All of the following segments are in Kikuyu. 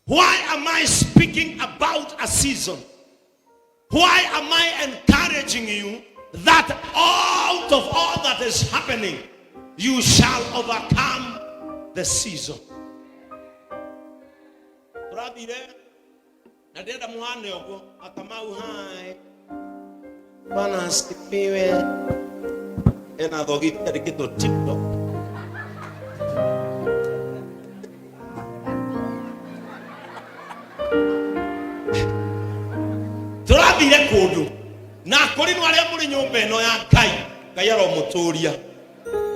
Why am I speaking about a season? Why am I encouraging you that out of all that is happening, you shall overcome the season? Tũrathire na ndĩrenda mũhane ũguo akamau hai. Bwana asifiwe. Ena thogi yandĩkĩtwo TikTok. Tũrathire kũndũ na kũrinũ arĩa mũrĩ nyũmba ĩno ya Ngai, Ngai aromũtũria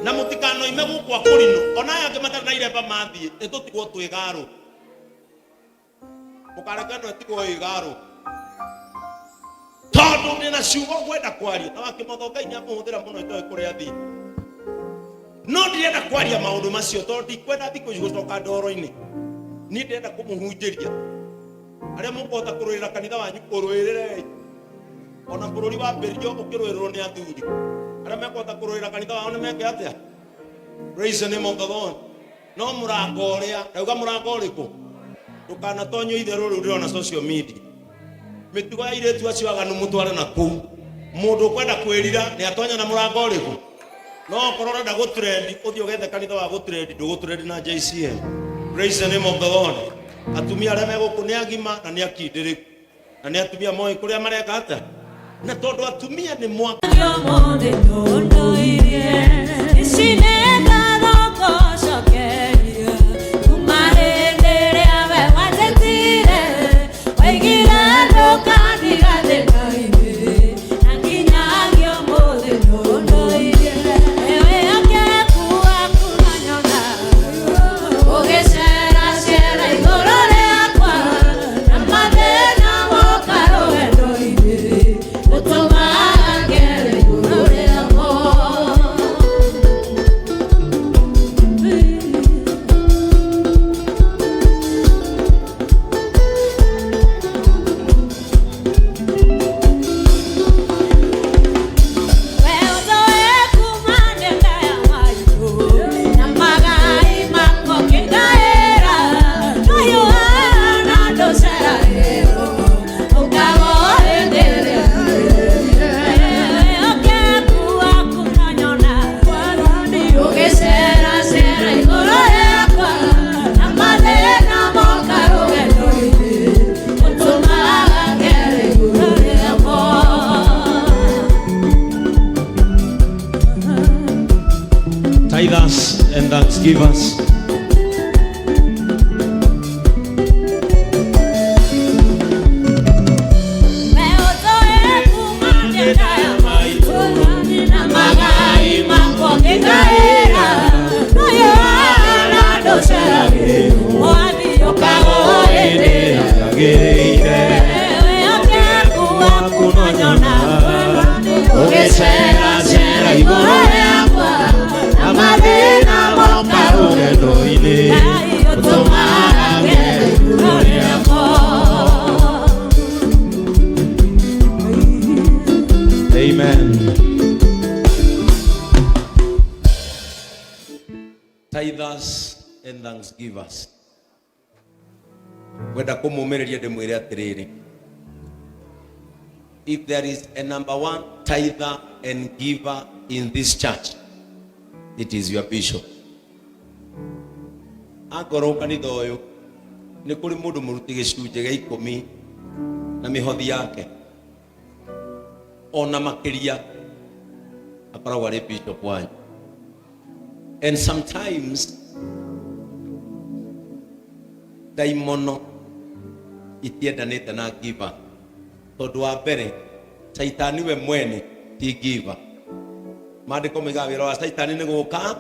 na mũtikanoime gũkũ akũrinũ ona aya angĩ matarĩ na iremba mathiĩ nĩtũtigwo twĩgarũ mũkareke ĩno ĩtigwo ĩgarũ tondũ ndĩna ciugo ngwenda kwaria na wakĩmotho Ngai nĩamũhũthĩra mũno itoĩ kũrĩa athiĩ no ndirenda kwaria maũndũ macio tondũ ndikwenda thikũ ici gũcoka ndoro-inĩ niĩ ndĩrenda kũmũhunjĩria arĩa mũkũhota kũrũĩrĩra kanitha wanyu ũrũĩrĩrei ona bũrũri wambĩrĩrio ũkĩrũĩrĩrwo nĩ athuri arĩa mekũhota kũrũĩrĩra kanitha wao nĩ meke atĩa praise the name of the Lord no mũrango ũrĩa ndauga mũrango ũrĩkũ ndũkanatonywo itherũ rĩu ndĩrona social media mĩtugo ya airĩtu acio aganu mũtware na kũu mũndũ ũkwenda kwĩrira nĩ atonya na mũrango ũrĩkũ no okorwo ũrenda gũtrendi ũthiĩ ũgethe kanitha wa gũtrendi ndũgũtrendi na JCM praise the name of the Lord atumia arĩa megũkũ nĩ agima na nĩ akindĩrĩku na nĩ atumia moĩ kũrĩa mareka atĩa na tondũ atumia nĩ mwa Ũmũthĩ ndũndũirie, ici nĩ ngatho ngũcokeria. Kuma hĩndĩ ĩrĩa we wanjĩtire, waigire ndũkandiga thĩna-inĩ, na nginyagia ũmũthĩ ndũndũirie. Wĩhokeku waku no nyonaga, ũgĩceracera igũrũ rĩakwa, na mathĩna moka rũgendo-inĩ, ũtũmaga ngere igũrũ rĩamo. We ũndoe kuma nenda ya maitũ, na magai makwa ũkĩngaĩra, ndũhiũhaga na ndũceragĩrwo, ũkaga o hĩndĩ ĩrĩa wĩhokeku waku no nyonaga, ũgĩceracera igũrũ rĩakwa, na mathĩna moka rũgendo-inĩ, ũtũmaga ngere igũrũ rĩamo. Tithers and thanksgivers. We ũndoe kuma nenda ya maitũ, na magai makwa ũkĩngaĩra, ndũhiũhaga na ndũceragĩrwo, Mwathi ũkaga o hĩndĩ ĩrĩa wĩhokeku waku no nyonaga, ũgĩceracera igũrũ rĩakwa, na mathĩna moka rũgendo-inĩ Ngai ũtũmaga ngere igũrũ rĩamo. Amen. Tithers and thanksgivers. Ngwenda kũmũmĩrĩria ndĩmwĩre atĩrĩrĩ. If there is a number one tither and giver in this church, it is your bishop. Angorwo kanitha ũyũ nĩ kũrĩ mũndũ mũruti gĩcunjĩ gĩa ikũmi na mĩhothi yake ona makĩria akoragwo arĩ bishop wanyu and sometimes ndaimono itiendanĩte na giver tondũ wa mbere caitani we mwene ti giver maandĩko moigaga wĩra wa caitani nĩ gũka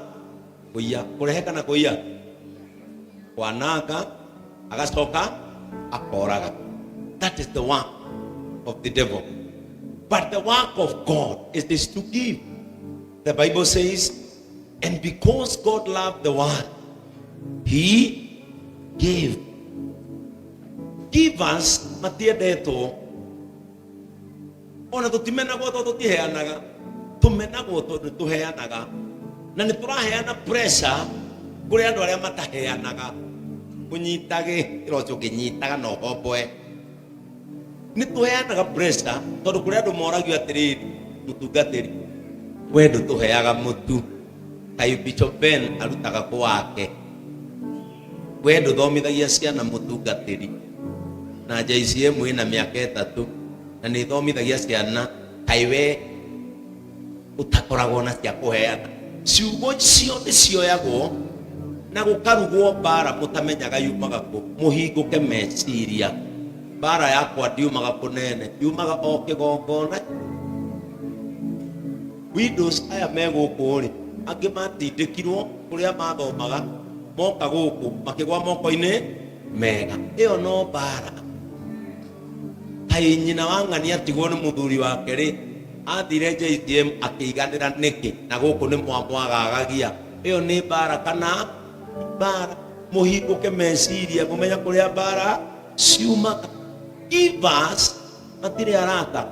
kũiya kũrehe kana kũiya kwananga agacoka akoraga that is the work of the devil but the work of God is this to give the Bible says and because God loved the world he gave givers matiendetwo ona tũtimenagwo tondũ tũtiheanaga tũmenagwo tondũ tũheanaga na nĩ tũraheana pressure kũrĩ andũ arĩa mataheanaga Ũnyitage wĩra ũcio ũkĩnyitaga na ũhomboe. Nĩ tũheanaga pressure tondũ kũrĩ andũ moragio atĩrĩrĩ, mũtungatĩri, we ndũtũheaga mũtu, kaĩ Bishop Ben arutaga kũ wake? We ndũthomithagia ciana mũtungatĩri, na JCM ĩna mĩaka ĩtatũ na nĩ ĩthomithagia ciana, kaĩ we ũtakoragwo na cia kũheana? Ciugo icio nĩ cioyagwo na gũkarugwo mbara mũtamenyaga yumaga kũ. Mũhingũke meciria. Mbara yakwa ndiumaga kũnene, yumaga o kĩgongona. Widows aya me gũkũ rĩ, angĩ matindĩkirwo kũrĩa mathomaga, moka gũkũ makĩgwa moko-inĩ mega. Ĩyo no mbara. Kaĩ nyina wa ng'ania atigwo nĩ mũthuri wake rĩ, athire JCM akĩiganĩra nĩkĩ na gũkũ nĩ mwamwagagagia? Ĩyo nĩ mbara kana mbara? Mũhingũke meciria mũmenye kũrĩa mbara ciumaga. Givers matirĩ arata.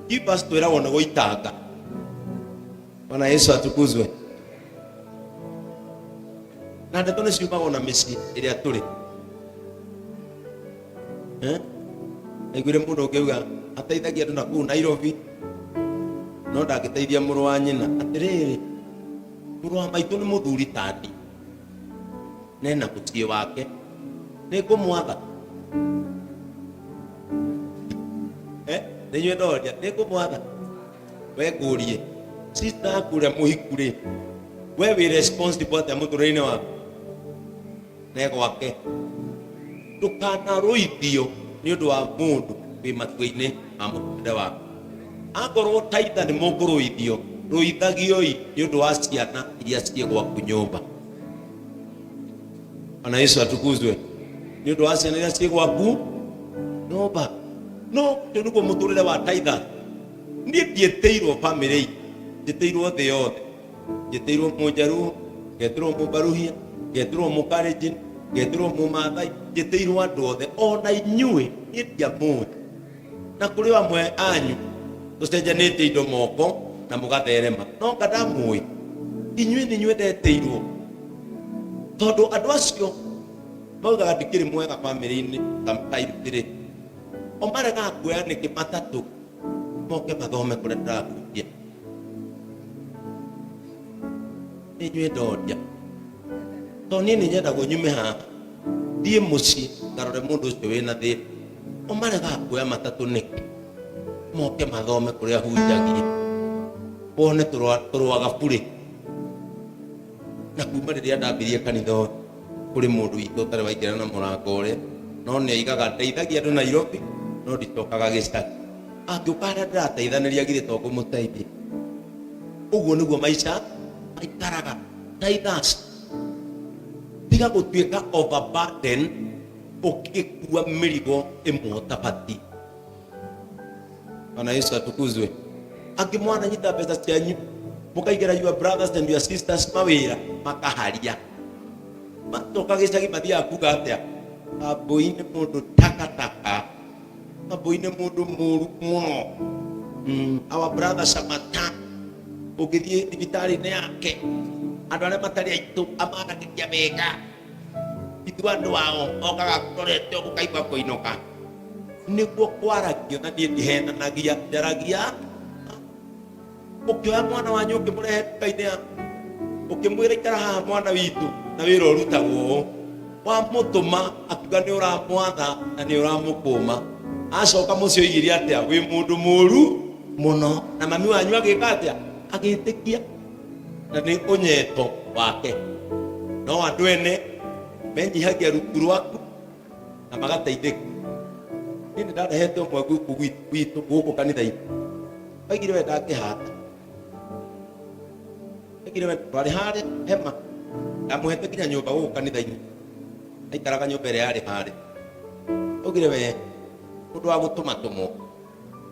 Givers twĩragwo nĩ gũitanga. Bwana Yesu atukuzwe. Na ndeto nĩ ciumaga ona mĩciĩ ĩrĩa tũrĩ. Eh? Aiguire mũndũ ũngĩuga ateithagia andũ na kũu Nairobi no ndangĩteithia mũrũ wa nyina. Atĩrĩrĩ, mũrũ wa maitũ nĩ mũthuri tani nena mũciĩ wake nĩ ngũmwatha. Eh, nĩ inyuĩ ndoria nĩ ngũmwatha. We ngũrie sister aku ũrĩa mũhiku rĩ, we wĩ responsible atĩa mũtũrĩre-inĩ waku ne gwake? Ndũkanarũithio nĩ ũndũ wa mũndũ wĩ matua-inĩ ma mũtũrĩre waku. Akorwo taitha nĩ mũkũrũithio, rũithagioi nĩ ũndũ wa ciana iria ciĩ gwaku nyũmba. Bwana Yesu atukuzwe. Nĩ ũndũ wa ciana iria ciĩ gwaku nyũmba. No ũcio nĩguo mũtũrĩre wa taitha. Niĩ ndiĩtĩirwo bamĩrĩ itũ, njĩtĩirwo thĩ yothe. Njĩtĩirwo Mũnjaruo, ngetĩrwo Mũbaruhia, ngetĩrwo Mũkalenjin, ngetĩrwo Mũmaathai, njĩtĩirwo andũ othe. O na inyuĩ niĩ ndiamũĩ. Na kũrĩ o amwe anyu tũcenjanĩtie indo moko na mũgatherema, no anga ndamũĩ? Inyuĩ nĩ inyuĩ ndetĩirwo. Tondũ andũ acio maugaga ndikĩrĩ mwega bamĩrĩ-inĩ ta ithuĩ-rĩ, o maregaga kuoya nĩkĩ matatũ moke mathome kũrĩa ndĩrahunjia? Nĩ inyuĩ ndoria. Tondũ niĩ nĩ nyendagwo nyume haha thiĩ mũciĩ ngarore mũndũ ũcio wĩna thĩna. O maregaga kuoya matatũ nĩkĩ moke mathome kũrĩa hunjagia, wone tũrũaga burĩ. Na kuma rĩrĩa ndambirie kanitha ũyũ, kũrĩ mũndũ witũ ũtarĩ waingĩra na mũrango ũrĩa, no nĩ oigaga ndeithagia andũ Nairobi no ndicokaga gĩcagi. Angĩũka harĩa ndĩrateithanĩria githĩ to ngũmũteithia? Ũguo nĩguo maica maikaraga. Tithers, tiga gũtuĩka overburden ũgĩkua mĩrigo ĩmwe ũtabatiĩ. Bwana Yesu atukuzwe. Angĩ mwananyita mbeca cianyu mũkaigĩra your brothers and your sisters mawĩra makaharia, macoka gĩcagi mathiaga kuga atĩa? Kambũi nĩ mũndũ takataka, kambũi nĩ mũndũ mũru mũno. Our brother Samata ũngĩthiĩ thibitarĩ-inĩ yake andũ arĩa matarĩ aitũ amaragĩria wega, ithuĩ andũ ao okaga kũrorete ũguo kaigua kũinũka. Nĩguo kwaragio na niĩ ndihenanagia, njaragia. Ũkĩoya mwana wanyu ũkĩmũrehe nduka-inĩ yaku, ũkĩmwĩra ikara haha mwana witũ na wĩra ũrutagwo ũũ, wamũtũma akiuga nĩ ũramwatha na nĩ ũramũkũma. Acoka mũciĩ oigire atĩa? Wĩ mũndũ mũru mũno. Na mami wanyu agĩka atĩa? Agĩtĩkia. Na nĩ ũnyeto wake. No andũ ene menyihagia rungu rwaku na magateithĩka. Niĩ nĩ ndarehete ũmwe gũkũ gwitũ gũkũ kanitha-inĩ, oigire we ndangĩhata, oigire we twarĩ harĩa hema, ndamũhete nginya nyũmba gũkũ kanitha-inĩ, aikaraga nyũmba ĩrĩa yarĩ harĩa. Oigire we ũndũ wa gũtũma tũmwo,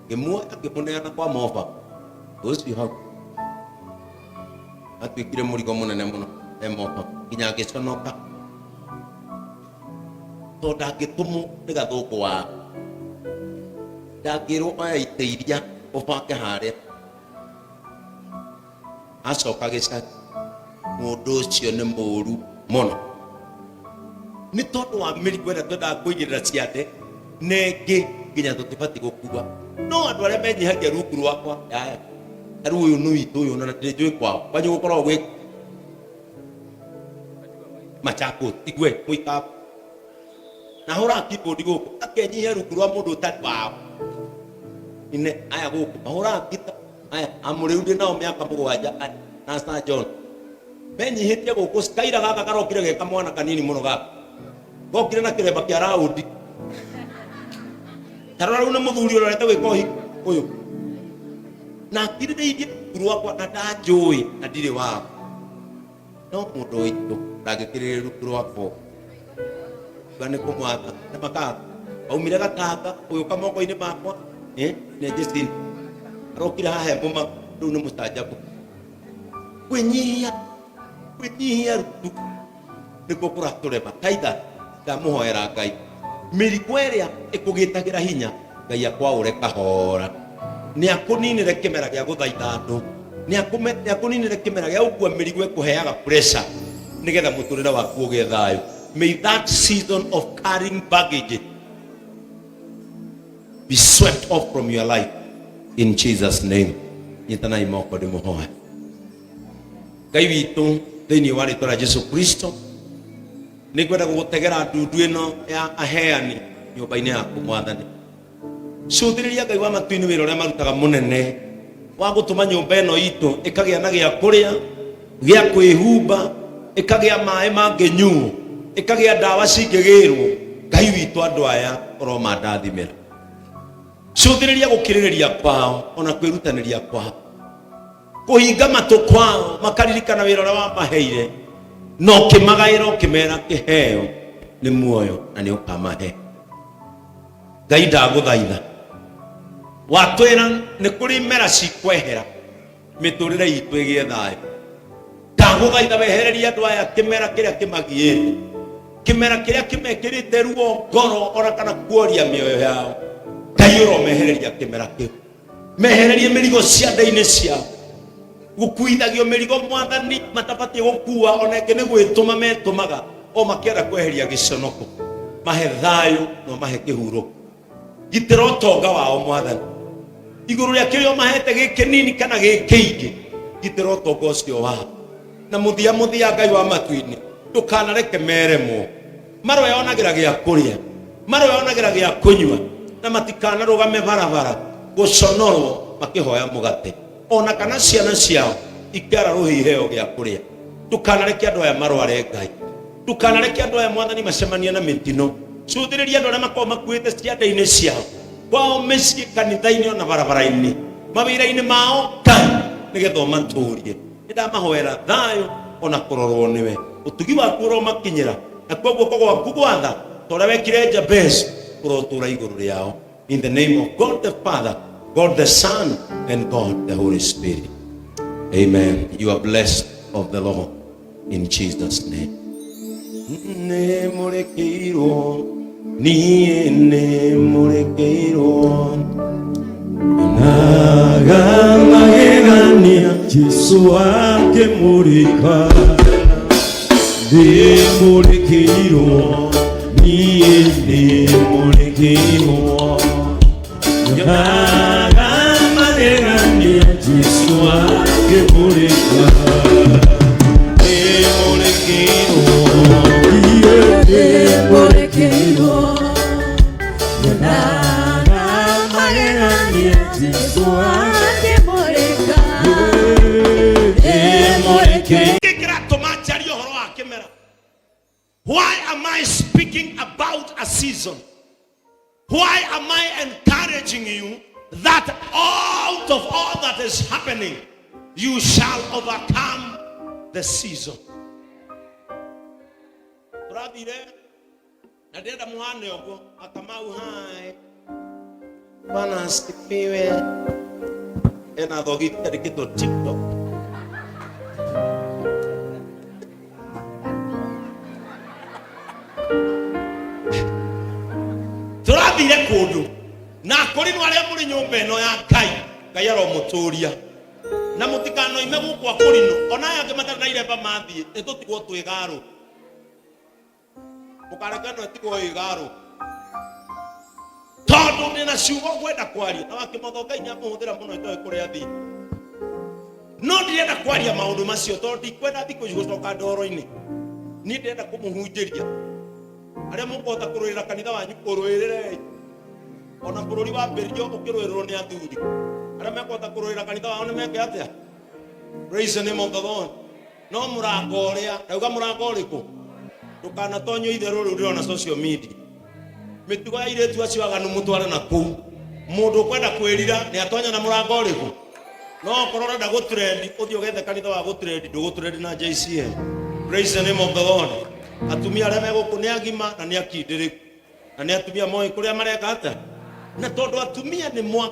ngĩmuoya ngĩmũneana kwa moba ũcio hau, atuĩkire mũrigo mũnene mũno e moba nginya ngĩconoka. Tondũ ndangĩtũmwo nĩ gathũngũ wao, ndangĩrwo oya itĩ iria ũbange harĩa. Acoka gĩcagi, mũndũ ũcio nĩ mũru mũno. Nĩ tondũ wa mĩrigo ĩrĩa twendaga kũigĩrĩra ciande na ĩngĩ nginya tũtibatiĩ gũkua. No andũ arĩa menyihagia rungu rwakwa, yaya, ta rĩu ũyũ nĩ witũ ũyũ na ndĩnjũĩ kwao. Kwanyu gũkoragwo gwĩ Machakos, igue mũikamba. Na hũraga keyboard gũkũ, akenyihia rungu rwa mũndũ ũtarĩ wao. Ine, aya gũkũ, mahũraga gita, aya, amũrĩu ndĩ nao mĩaka mũgwanja, aya, na Sir John. Menyihĩtie gũkũ, Skyla gaka karokire ge kamwana kanini mũno gaka. Gokire na kĩremba kĩa raũndi. Ta rora rĩu nĩ mũthuri ũrorete gwĩka ũhiki ũyũ. Na akirĩrĩirie rungu rwakwa na ndanjũĩ na ndirĩ wao. No mũndũ witũ ndangĩkĩrĩrĩria rungu rwakwa. Uga nĩ kũmwatha. Nĩ makaga. Aumire gatanga, ũgĩũka moko-inĩ makwa. Eh, nĩ Justin. Arokire haha e mũmaku, rĩu nĩ mũcanjamũku. Kwĩnyihia, kwĩnyihia rungu nĩkuo kũratũrema. Taitha, ndamũhoera Ngai. Mĩrigo ĩrĩa ĩkũgĩtagĩra hinya, Ngai akwaũre kahora. Nĩ akũninĩre kĩmera gĩa gũthaitha andũ. Nĩ akũninĩre kĩmera gĩa gũkua mĩrigo ĩkũheaga pressure nĩgetha mũtũrĩre waku ũgĩe thayũ. May that season of carrying baggage be swept off from your life in Jesus name. Nyitanai moko ndĩmũhoe. Ngai witũ thĩinĩ wa rĩtwa rĩa Jesu Kristo nĩ ngwenda gũgũtegera ndundu ĩno ya aheani nyũmba-inĩ yaku mwathani. Cũthĩrĩria Ngai wa matu-inĩ wĩra ũrĩa marutaga mũnene wa gũtũma nyũmba ĩno itũ ĩkagĩa na gĩa kũrĩa, gĩa kwĩhumba, ĩkagĩa maĩ mangĩnyuo, ĩkagĩa ndawa cingĩgĩrwo. Ngai witũ andũ aya ũromandathimĩra. Cũthĩrĩria gũkirĩrĩria kwao ona kwĩrutanĩria kwao, kũhinga matũ kwao makaririkana wĩra ũrĩa wamaheire, na ũkĩmagaĩra ũkĩmera kĩheo nĩ muoyo na nĩ ũkamahe. Ngai ndagũthaitha, watwĩra nĩ kũrĩ imera cikwehera mĩtũrĩre itũ ĩgĩe thayũ. Ndagũthaitha wehererie andũ aya kĩmera kĩrĩa kĩmagiĩte, kĩmera kĩrĩa kĩmekĩrĩte ruo ngoro ona kana kuoria mĩoyo yao. Ngai ũromehereria kĩmera kĩu, mehererie mĩrigo ciande-inĩ ciao. Gũkuithagio mĩrigo mwathani matabatiĩ gũkua, ona ĩngĩ nĩ gwĩtũma metũmaga o makĩenda kweheria gĩconoko. Mahe thayũ na ũmahe kĩhurũko. Gitĩra ũtonga wao mwathani, igũrũ rĩa kĩrĩa ũmahete gĩ kĩnini kana gĩ kĩingĩ, gitĩra ũtonga ũcio wao. Na mũthia mũthia Ngai wa matu-inĩ, ndũkanareke meremwo. Maroyonagĩra gĩa kũrĩa, maroyonagĩra gĩa kũnyua, na matikanarũgame barabara gũconorwo makĩhoya mũgate, ona kana ciana ciao ikĩara rũhĩ iheo gĩa kũrĩa. Ndũkanareke andũ aya marware Ngai, ndũkanareke andũ aya mwathani macemanie na mĩtino. Cũthĩrĩria andũ arĩa makoragwo makuĩte ciande-inĩ ciao, kwao mĩciĩ, kanitha-inĩ ona barabara-inĩ, mawĩra-inĩ mao Ngai, nĩgetha ũmatũrie. Nĩ ndamahoera thayũ ona kũrorwo nĩwe. Ũtugi waku ũromakinyĩra, nakuo guoko gwaku gwatha ta ũrĩa wekire Jabez kũrotũra igũrũ rĩao. In the name of God the Father, God the Son, and God the Holy Spirit. Amen. You are blessed of the Lord in Jesus' name. Nĩ mũrĩkĩirwo, niĩ nĩ mũrĩkĩirwo. Nyonaga magegania Jesu akĩmũrĩka ndĩmũrĩkĩirwo niĩ ndĩmũrĩkĩirwo nyonaga magegania Jesu akĩmũrĩka ndĩmũrĩkĩirwo niĩ ndĩmũrĩkĩirwo nyonaga magegania Jesu akĩmũrĩka ndĩmũrĩkĩirwo. Nĩkĩ kĩratũma njarie ũhoro wa kĩmera? Why am I speaking about a season? Why am I encouraging you that out of all that is happening, you shall overcome the season? Tũrathire na ndĩrenda mũhane ũguo akamau hai bwana asifiwe ena thogi ciandĩkĩtwo tiktok tũrathire kũndũ na kũrinwo arĩa mũrĩ nyũmba ĩno ya ngai ngai aromũtũria na mũtikanoime gũkũ akũrinũ ona aya angĩ matarĩ na iremba mathiĩ nĩtũtigwo twĩgarũ. Mũkareke ĩno ĩtigwo ĩgarũ tondũ ndĩna ciugo ngwenda kwaria na wakĩmotho Ngai nĩamũhũthĩra mũno itoĩ kũrĩa thiĩ, no ndirenda kwaria maũndũ macio tondũ ndikwenda thikũ ici gũcoka ndoro-inĩ. Niĩ ndĩrenda kũmũhunjĩria. Arĩa mũkũhota kũrũĩrĩra kanitha wanyu, ũrũĩrĩrei. Ona bũrũri wambĩrĩrio ũkĩrũĩrĩrwo nĩ athuri. Arĩa mekũhota kũrũĩrĩra kanitha wao nĩ meke atĩa? Praise the name of the Lord. No mũrango ũrĩa ndauga, mũrango ũrĩkũ? Ndũkanatonywo itherũ rĩu ndĩrona social media, mĩtugo ya airĩtu acio aganu mũtware na kũu. Mũndũ ũkwenda kwĩrira nĩ atonya na mũrango ũrĩkũ? No okorwo ũrenda gũtrendi, ũthiĩ ũgethe kanitha wa gũtrendi. Ndũgũtrendi na JCM. Praise the name of the Lord. Atumia arĩa megũkũ nĩ agima na nĩ akindĩrĩku na nĩ atumia moĩ kũrĩa mareka atĩa, na tondũ atumia nĩ mwa